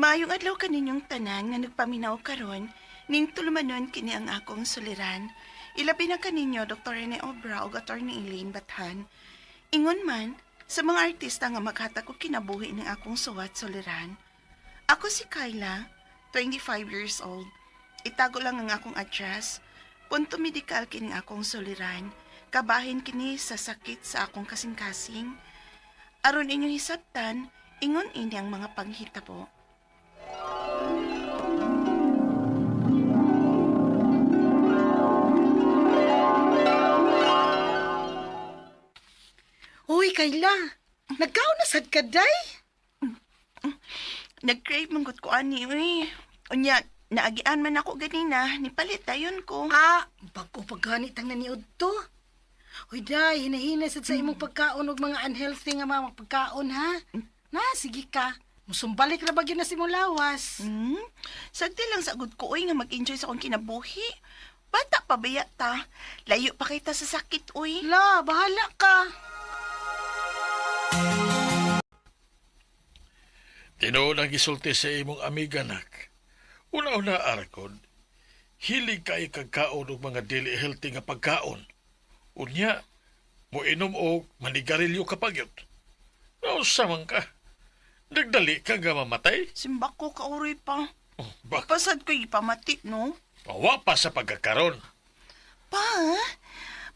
Maayong adlaw kaninyong tanan nga nagpaminaw karon, ning tulumanon kini ang akong suliran. Ilabi na kaninyo Dr. Rene Obra ug Attorney Elaine Bathan. Ingon man sa mga artista nga maghatag og kinabuhi ning akong suwat suliran. Ako si Kyla, 25 years old. Itago lang ang akong address. Punto medikal kini akong suliran. Kabahin kini sa sakit sa akong kasing-kasing. Aron inyong hisabtan, ingon ini ang mga panghitabo. Uy, Kayla. Nagkaon na sad ka, day? Nag-crave man gud ko ani, uy. Unya, naagian man ako ganina, nipalit dayon ko. Ah, bago pa ganit ang naniud to. Uy, day, hinahina sad sa imong pagkaon og mga unhealthy nga mga pagkaon, ha? Na, sige ka. Musumbalik ra ba gyud na si imong lawas? Sagdi lang sa gud ko, uy, nga mag-enjoy sa akong kinabuhi. Bata pa baya ta. Layo pa kita sa sakit, uy. La, bahala ka. Tinuod ang gisulti sa imong amiga, nak. Una-una, Arkon, hilig kay kagkaon og mga dili healthy nga pagkaon. Unya, moinom og manigarilyo ka pagyud. Nausa man ka. Nagdali ka nga mamatay? Simbak ko kauroy pa. Oh, bak Pasad ko ipamati, no? wa pa sa pagkakaron. Pa,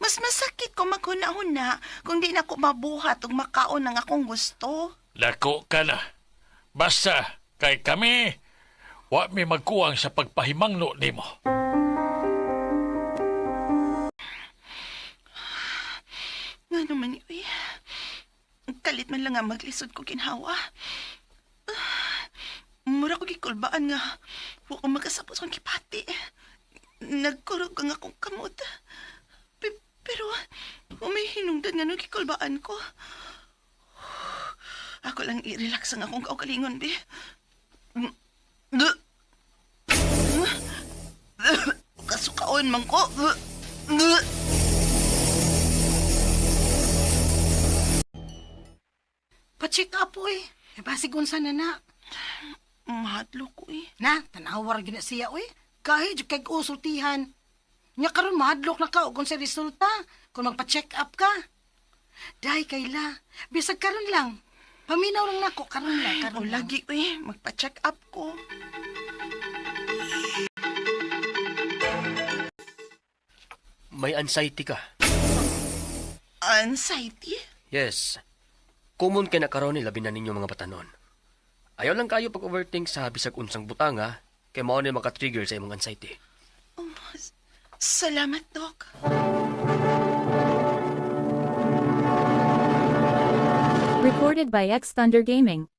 mas masakit kung maghuna-huna kung di na ko mabuhat ug makaon ang akong gusto. Lako ka na. Basta, kay kami, wa mi magkuwang sa pagpahimangno nimo. Nga naman, uy. Kalit man lang nga maglisod ko ginhawa. Mura ko gikulbaan nga. Wa ko makasabot sa akong kipati. Nagkurog ang akong kamot. Pero, may hinungdan nga nung gikulbaan ko. Ako lang i-relax ang akong kaugalingon, be. Kasukaon man ko. Pa-check up, uy. Eh, basig unsa na na. Mahadlo ko eh. Na, tanawa ra gyud na siya, uy. Kahit jud kay usultihan. Nya karon mahadlok na ka og unsa resulta kung magpa-check up ka. Day, Kayla, bisag karon lang. Paminaw lang nako karon lang, karon O lang. lagi eh, magpa-check up ko. May anxiety ka. Anxiety? Yes. Common kay na karon labi na ninyo mga batanon. Ayaw lang kayo pag-overthink sa bisag unsang butanga kay mao ni maka-trigger sa imong anxiety. Oh, salamat, Doc. Recorded by X Thunder Gaming.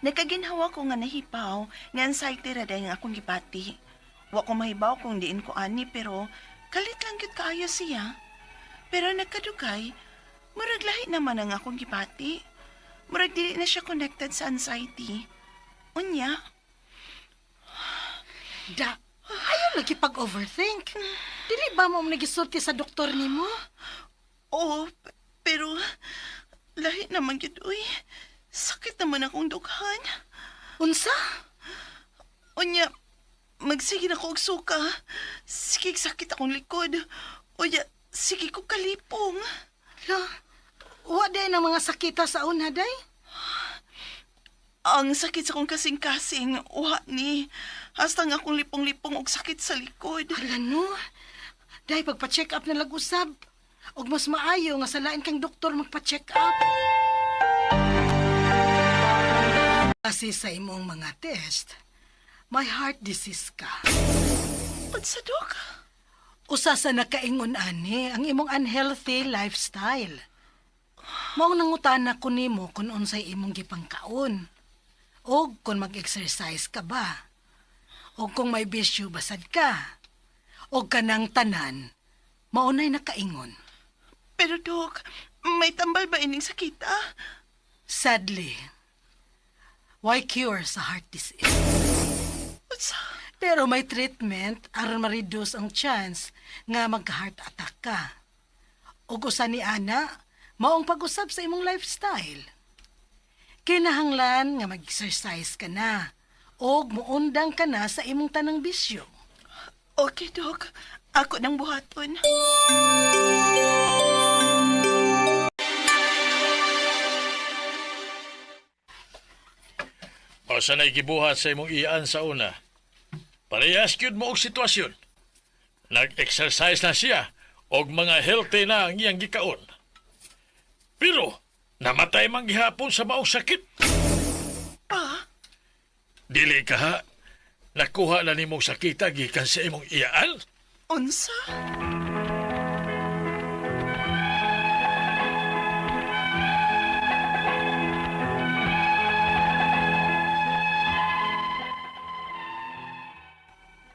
Nagkaginhawa ko nga nahipaw, nga anxiety ra dahil nga akong gibati. Wa ko mahibaw kung diin ko ani pero kalit lang gyud kaayo siya. Pero nagkadugay, murag lahi naman ang akong gibati. Murag dili na siya connected sa anxiety. Unya, Da, ayaw lagi pag-overthink. Dili ba mo nagisulti sa doktor nimo? Oo, pero lahi naman gyud uy. Sakit naman akong dughan. Unsa? Unya, magsige na ko og suka. Sige, sakit akong likod. Unya, sige ko kalipong. La, wa day ng mga sakita sa una, day? Ang sakit sa akong kasing-kasing, uha ni. Hasta nga akong lipong-lipong og sakit sa likod. Hala no. Day, pagpa-check up na lag-usab. Og mas maayo nga sa lain kang doktor magpa-check up. Kasi sa imong mga test, may heart disease ka. Unsa, Dok? Usa sa nakaingon ani ang imong unhealthy lifestyle. Mao nangutana ko nimo kung unsay imong gipangkaon. O kung mag-exercise ka ba. O kung may bisyo basad ka. O kanang tanan, mao na'y nakaingon. Pero, Dok, may tambal ba ining sakita? Sadly, why cure sa heart disease? Unsa? Pero may treatment aron ma-reduce ang chance nga magka-heart attack ka. Ug usa ni ana, maong pag-usab sa imong lifestyle. Kinahanglan nga mag-exercise ka na og muundang ka na sa imong tanang bisyo. Okay, Dok. Ako nang buhaton. O sa gibuhat sa imong iyaan sa una. Parehas gyud mo og sitwasyon. Nag-exercise na siya og mga healthy na ang iyang gikaon. Pero namatay man gihapon sa maong sakit. Pa, Dili ka ha. Nakuha na nimong sakita gikan sa imong iyaan. Unsa?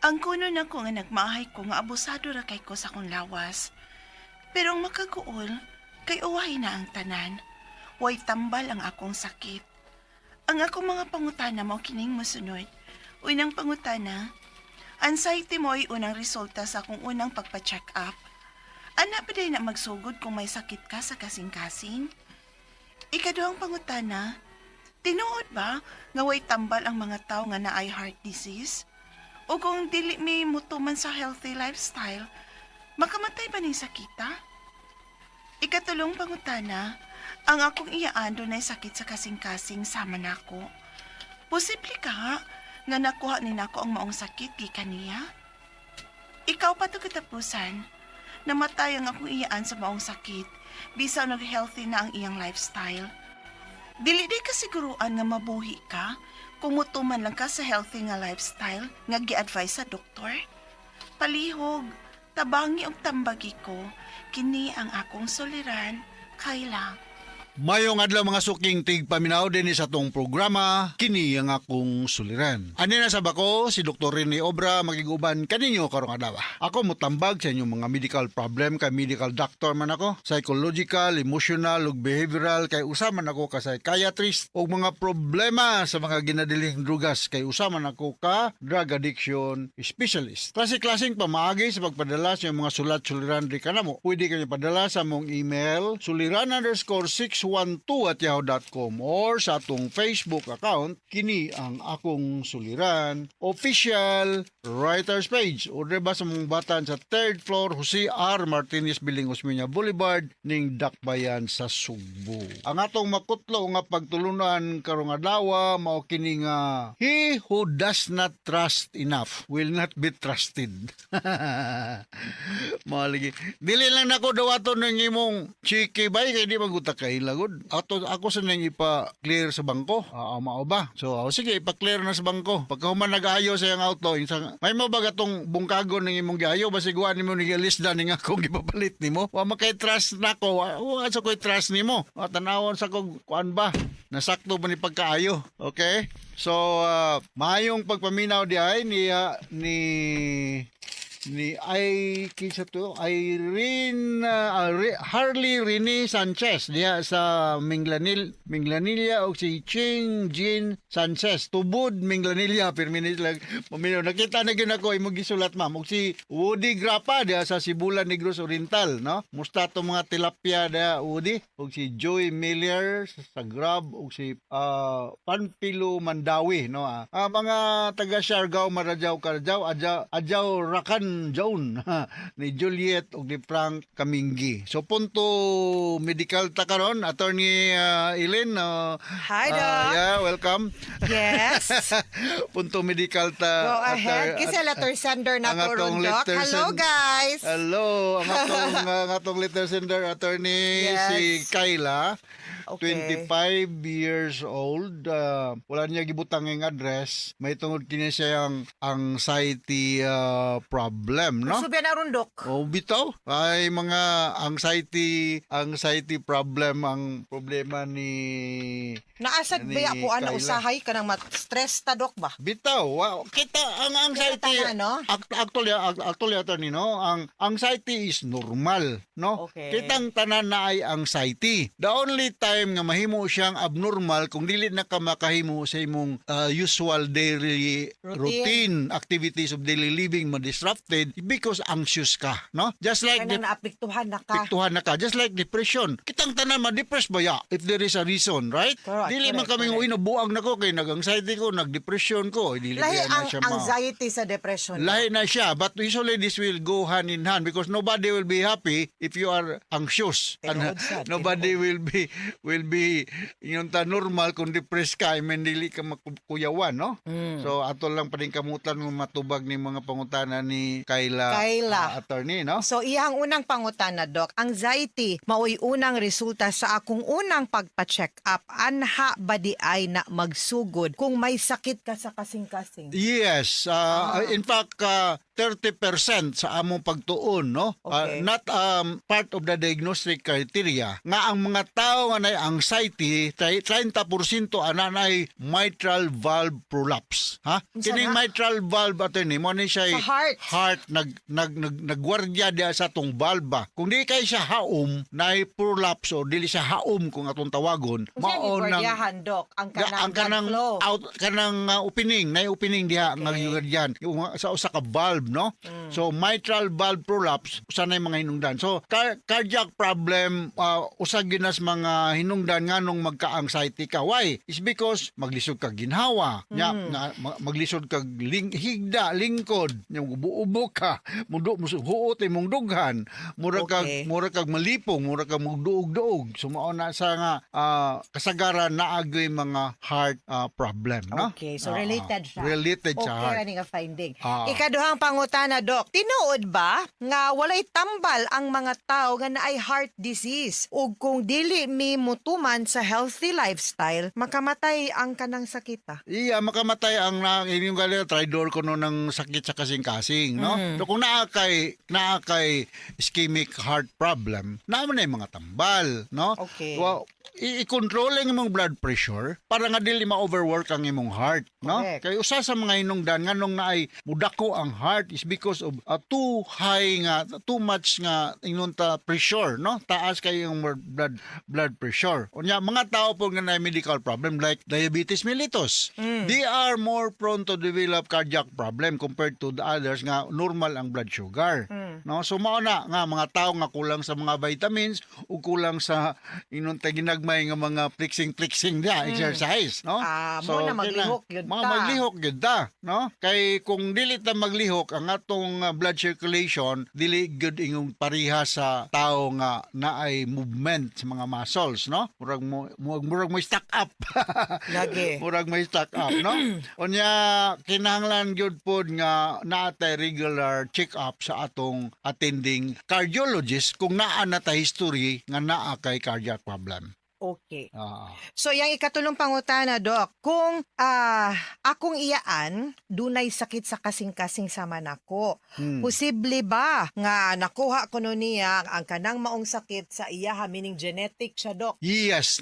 Ang kuno na ko nga nagmahay ko nga abusado ra kay ko sa akong lawas. Pero ang makaguol, kay uwahay na ang tanan. Way tambal ang akong sakit. Ang akong mga pangutana mao kining mosunod. Unang pangutana, anxiety mo ay unang resulta sa akong unang pagpa-check up. Ana pa day na magsugod kung may sakit ka sa kasing-kasing? Ikaduhang pangutana, tinuod ba nga way tambal ang mga tao nga naay heart disease? O kung dili mi mutuman sa healthy lifestyle, makamatay ba ning sakita? Ikatulong pangutana, ang akong iyaan dunay sakit sa kasing-kasing sama nako. Posible ka ha, nga nakuha ni nako ang maong sakit gikan niya? Ikaw pa to katapusan. Namatay ang akong iyaan sa maong sakit, bisan nag-healthy na ang iyang lifestyle. Dili di kasiguruan nga mabuhi ka kung mutuman lang ka sa healthy nga lifestyle nga gi-advise sa doktor. Palihog, tabangi og tambagi ko, kini ang akong suliran, Kayla. Mayong adlaw mga suking tigpaminaw din sa atong programa, kini ang akong suliran. Ani na sa bako, si Dr. Rene Obra magiguban kaninyo karong adlaw. Ako mutambag sa inyong mga medical problem kay medical doctor man ako, psychological, emotional ug behavioral kay usa man ako ka psychiatrist ug mga problema sa mga ginadiling drugas kay usa man ako ka drug addiction specialist. Klase-klaseng pamaagi sa pagpadala sa inyong mga sulat suliran di kanamo. Pwede kayo padala sa mong email suliran_612@yahoo.com or sa atong Facebook account kini ang akong suliran official writers page. Order ba sa mong batan sa third floor Jose R. Martinez Building, Osmeña Boulevard ning Dakbayan sa Sugbo. Ang atong makutlo nga pagtulunan karong adlaw mao kini nga he who does not trust enough will not be trusted. Mao lagi. Dili lang nako dawaton ng imong chiki bay kay di maguta kay lagod. Ato ako sa nang ipa-clear sa bangko. Mao ba? So sige, ipa-clear na sa bangko. Pagka human nag-ayo sa iyang auto, insang may mo ba gatong bungkagon ng imong giayo basig wa nimo ni gilisda ning akong gipapalit nimo. Wa makay trust nako, wa sa koy trust nimo. Wa tanawon sa kog kuan ba? Nasakto ba ni pagkaayo? Okay? So maayong pagpaminaw di ay ni ni ni ay kinsa to, Irene Harley Rene Sanchez diha sa Minglanilla og si Ching Jean Sanchez tubod Minglanilla pirmi lang paminaw. Nakita na gyud ako imong gisulat, ma'am, og si Woody Grapa diha sa Sibulan, Negros Oriental, no? Musta to mga tilapia diha, Woody? Og si Joy Miller sa Grab og si Panpilo Mandawi, no? Mga taga Siargao, Maradjaw, Karjaw, Adjaw, Adjaw Rakan Joan ni Juliet og ni Frank Kaminggi. So punto medical ta karon, Attorney Eileen. Hi, Doc. Yeah, welcome. Yes. Punto medical ta. Go ahead. Kasi letter sender na ang ko ron, atong Doc. letter Hello, guys. Hello, ang atong letter sender, attorney, Yes. si Kyla. Okay. 25 years old. Wala niya gibutang ang address. May tungod kini siyang anxiety problem, no? Subi na ron, Doc. Oh, bitaw. Ay mga anxiety anxiety problem ang problema ni Naasad ni ba ako ana Kyla. usahay ka nang mat-stress ta, Doc ba? Bitaw, wow. Kita ang anxiety Kita no? Actually, attorney, no, ang anxiety is normal, no? Okay. Kitang tanan na ay anxiety. The only time nga mahimo siyang abnormal kung dili na ka makahimo sa imong usual daily Routine. routine activities of daily living ma-disrupt affected because anxious ka, no? Just like Kanang naapektuhan na ka. Apektuhan na ka. Just like depression. Kitang tanan ma-depress ba ya? If there is a reason, right? Correct, Dili man correct, kami correct. uy, nabuang na ko kay nag-anxiety ko, nag-depression ko. Dili Lahi kaya na ang siya anxiety sa depression. Lahi na siya, but usually this will go hand in hand because nobody will be happy if you are anxious. And Tinuod sad, nobody will be yung ta normal kung depressed ka, I mean, dili ka makuyawan, no? So ato lang pa rin kamutan mo matubag ni mga pangutana ni Kayla, Kayla. Attorney, no? So iyang unang pangutana, Doc, anxiety maoy unang resulta sa akong unang pagpa-check up. Anha ba di ay na magsugod kung may sakit ka sa kasing-kasing? Yes, in fact, 30% sa among pagtuon, no? Not part of the diagnostic criteria nga ang mga tao nga nay anxiety, 30% ana nay mitral valve prolapse. Ha? Unsa Kining na? mitral valve, attorney, mo ni siya Sa heart. Heart nag nag nag nagwardya diya sa atong valve ba. Kung di kay siya haom, nay prolapse o dili siya haom kung atong tawagon, Unsa mao nang gigwardyahan, Doc? Ang Ya, kanang, ang kanang blood flow. out kanang opening, nay opening diha nga gigadyan yung sa usa ka valve, no? So mitral valve prolapse usa na yung mga hinungdan. So cardiac problem, usa gyud nas mga hinungdan nganong magka-anxiety ka. Why? Is because maglisod kag ginhawa nya, na, maglisod kag higda lingkod nya, ubo-ubo ka, mudo huot imong dughan, mura kag mura kag malipong, mura kag mugduog-duog. So mao na sa nga kasagaran naagoy mga heart problem, no? Okay, so related siya. Related sa Okay, heart. ani nga finding. Ikaduhang pangutana, Doc. Tinuod ba nga walay tambal ang mga tao nga naay heart disease ug kung dili mi mutuman sa healthy lifestyle, makamatay ang kanang sakita? Iya, makamatay ang na, inyong gali, traidor ko no ng sakit sa kasing-kasing, no? So kung naa kay ischemic heart problem, naa man na yung mga tambal, no? Well, i-control ang imong blood pressure para nga dili ma-overwork ang imong heart, no? Correct. Kay usa sa mga hinungdan nganong naay mudako ang heart is because of too high nga, too much nga ingon ta pressure, no? Taas kay yung blood blood pressure. Unya mga tao po nga naay medical problem like diabetes mellitus, they are more prone to develop cardiac problem compared to the others nga normal ang blood sugar, no? So mao na nga mga tao nga kulang sa mga vitamins o kulang sa inon ta ginagmay nga mga flexing flexing dia, exercise, no? Ah, mo na maglihok gyud mga ta. Maglihok gyud ta, no? Kay kung dili ta maglihok, ang atong blood circulation dili gyud ingong pareha sa tao nga naay movement sa mga muscles, no? Murag mo murag mo stack up. Lagi. Murag may stack up, no? Unya kinahanglan gyud pod nga naa tay regular check up sa atong attending cardiologist kung naa na ta history nga naa kay cardiac problem. So, yung ikatulong pangutana, Doc, kung akong iyaan, dunay sakit sa kasing-kasing sama nako. Posible ba nga nakuha ko no niya ang kanang maong sakit sa iyaha, meaning genetic siya, Doc? Yes.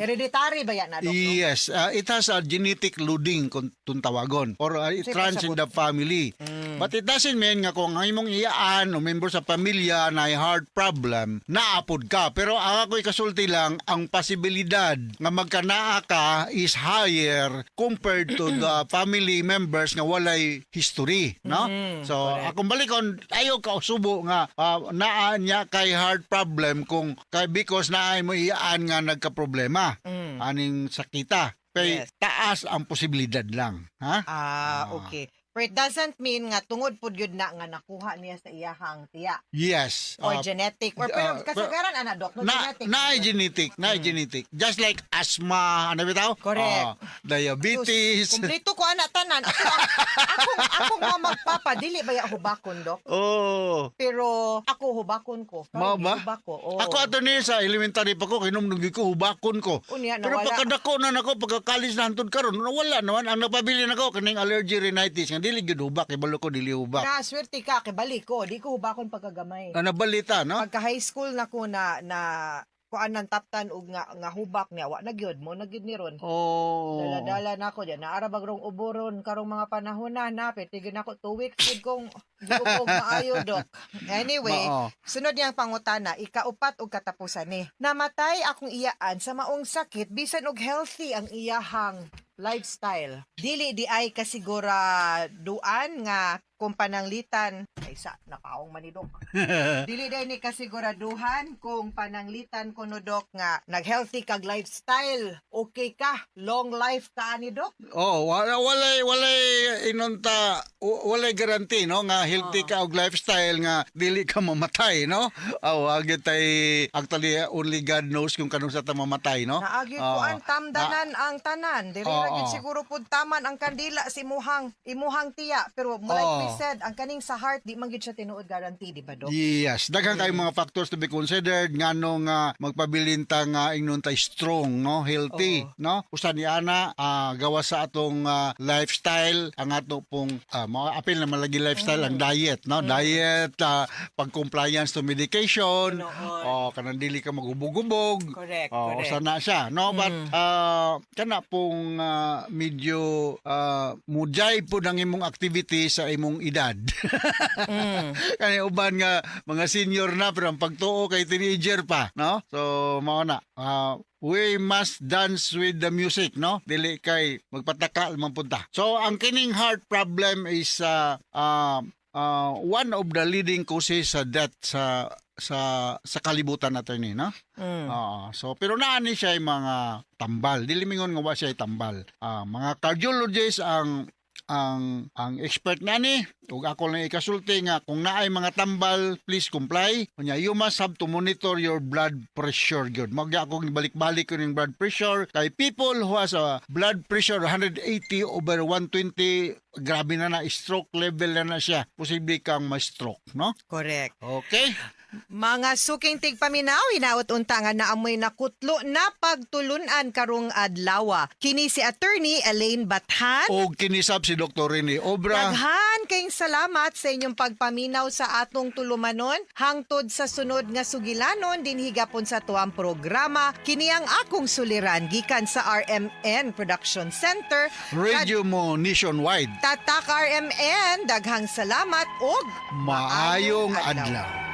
Hereditary ba yan na, Doc? No? Yes, it has a genetic loading kung tawagon or it Kasi runs in the family. But it doesn't mean nga kung ang imong iyaan o member sa pamilya na heart problem, naapod ka. Pero ang ako'y kasulti lang, ang posibilidad nga magkanaa ka is higher compared to the family members nga walay history, no? So, akong balikon, ayaw ka subo nga naa niya kay heart problem kung kay because naay mo iyaan nga nagka-problema aning sakita. Kay taas ang posibilidad lang, ha? Ah, okay. Pero it doesn't mean nga tungod pud yun na nga nakuha niya sa iyahang tiya or genetic or pero kasagaran ana, Doc, no? Na Genetic. Na genetic, na genetic. Just like asthma, ano bitaw? Correct. Diabetes. Sus, kumpleto ko ana tanan. Ako ako ako nga magpapa dili ba ya hubakon, Dok? Oh. Pero ako hubakon ko. Karon, Mao ba? gihubak ko. Oo. Ako ato ni sa elementary pa ko kinumdum ko hubakon ko. Unya, Pero nawala. pagkadako na nako, pagka-college na hantod karon, nawala naman ang napabili nako kaning allergy rhinitis nga dili gyud hubak, ibalo ko dili hubak. Na swerte ka kay balik ko, di ko hubakon pagkagamay. Na nabalita, no? Pagka high school na ko na na kuan ng taptan og nga nga hubak niya, wa na gyud mo na gyud ni ron. Dala-dala na ako diyan. Naara bagrong uboron karong mga panahon na napit. Tigil na ako 2 weeks gud kong di ko og maayo, Dok. Anyway, Mao. sunod niyang pangutana, ikaupat og katapusan ni. Namatay akong iyaan sa maong sakit bisan og healthy ang iyahang lifestyle. Dili di ay kasiguraduan nga kung pananglitan ay sa nakaong manidok. Dili day ni kasiguraduhan kung pananglitan kuno, Dok, nga nag-healthy kag lifestyle, okay ka, long life ka ani, Dok. Oh, wala walay walay inonta walay guarantee, no, nga healthy ka og lifestyle nga dili ka mamatay, no. Aw, oh, tay actually only God knows kung kanus-a ta mamatay, no. Naagyo Oo. ko ang tamdanan ang tanan. Dili ra gyud siguro pud taman ang kandila sa imuhang tiya, pero like we said, ang kaning sa heart di man gyud siya tinuod guarantee, di ba, Dok? Yes, daghan kayong mga factors to be considered ngano nga magpabilin ta nga ingnon tay strong, no, healthy, no. Usa ni ana, gawas sa atong lifestyle, ang ato pong mga apil na malagi lifestyle ang diet, no, diet, pag-compliance to medication, oh, kanang dili ka magubog-gubog. Oh, usa na siya, no, but kana pong medyo mujay po ng imong activity sa imong edad. Kani uban nga mga senior na pero ang pagtuo kay teenager pa, no? So mao na. We must dance with the music, no? Dili kay magpataka man punta. So ang kining heart problem is one of the leading causes sa death sa kalibutan natin ni, no? Oo. So pero naa ni siya yung mga tambal. Dili mingon nga wa siya tambal. Mga cardiologists ang expert nani ug ako lang ikasulti nga kung naay mga tambal, please comply. Unya you must have to monitor your blood pressure gyud. Mao gyud akong balik-balik ko ning blood pressure kay people who has a blood pressure 180 over 120, grabe na na, stroke level na na siya, posible kang ma-stroke, no? Correct. Okay. Mga suking tigpaminaw, hinaot unta nga naamoy nakutlo na pagtulunan karong adlaw. Kini si Attorney Elaine Bathan. Og kinisab si Dr. Rene Obra. Daghan kayong salamat sa inyong pagpaminaw sa atong tulumanon. Hangtod sa sunod nga sugilanon dinhi gapon sa tuang programa. Kini ang akong suliran gikan sa RMN Production Center. Radio mo nationwide. Tatak RMN, daghang salamat og Maayong adlaw.